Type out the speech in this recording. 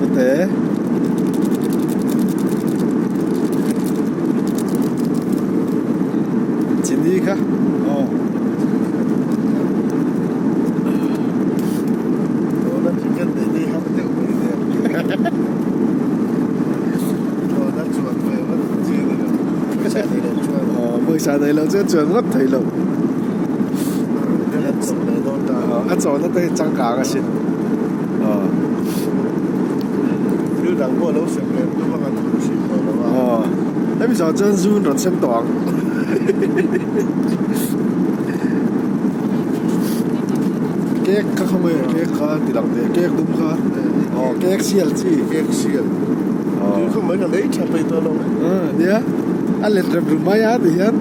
Pute. Chini kha. Aw. Tuna ticket nei te hi ham deuh mai nia. Tuna chuan ve vat chi a ni lo. Pawisa nei lo chuan. Aw, pawisa nei lo chuan chuan vat thei lo. An chawp leh dawn ta. A chawhna te hi changkang asin. Aw. Thil dang pawh lo sem lem tum a kan hmu hrim tawh lo a. Aw. Hemi zawh chuan zu an rawn sem tawh ang. Cake kha khawnge cake kha ti lang teh cake dum kha. Aw cake sial chi. Cake sial. Tui khaw mai ka lei tha peih tawh lo. Nia. A let rem rum mai a ti hian.